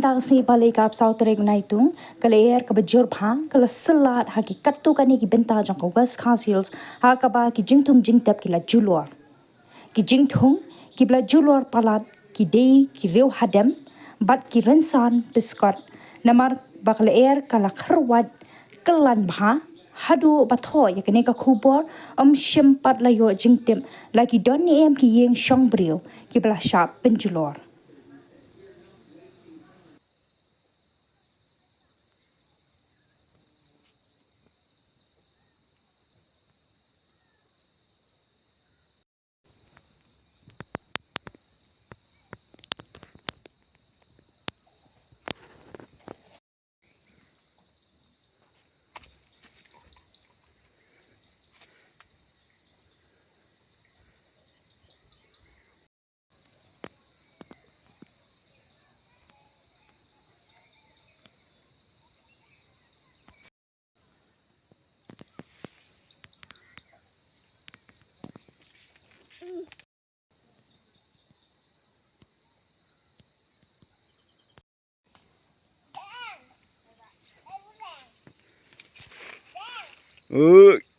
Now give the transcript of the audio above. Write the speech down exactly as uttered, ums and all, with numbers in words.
Tang sngi Palei ka arphew saw tarik Naitung, ka lyer kaba jur bha ka la syllat ha ki katto katne ki bynta jong ka West Khasi Hills, ha kaba ki jingthung jingtep ki la julor. Ki jingthung kiba la julor palat ki dei ki riew hadem bad ki rynsan biskot, namar ba ka lyer ka la kyrwat kyllaiñ bha. Haduh ba thoh ïa kane ka khubor, ym shym pat la ïoh jingtip la ki don ne em ki ïing shong briew kiba la shah pynjulor. Ui.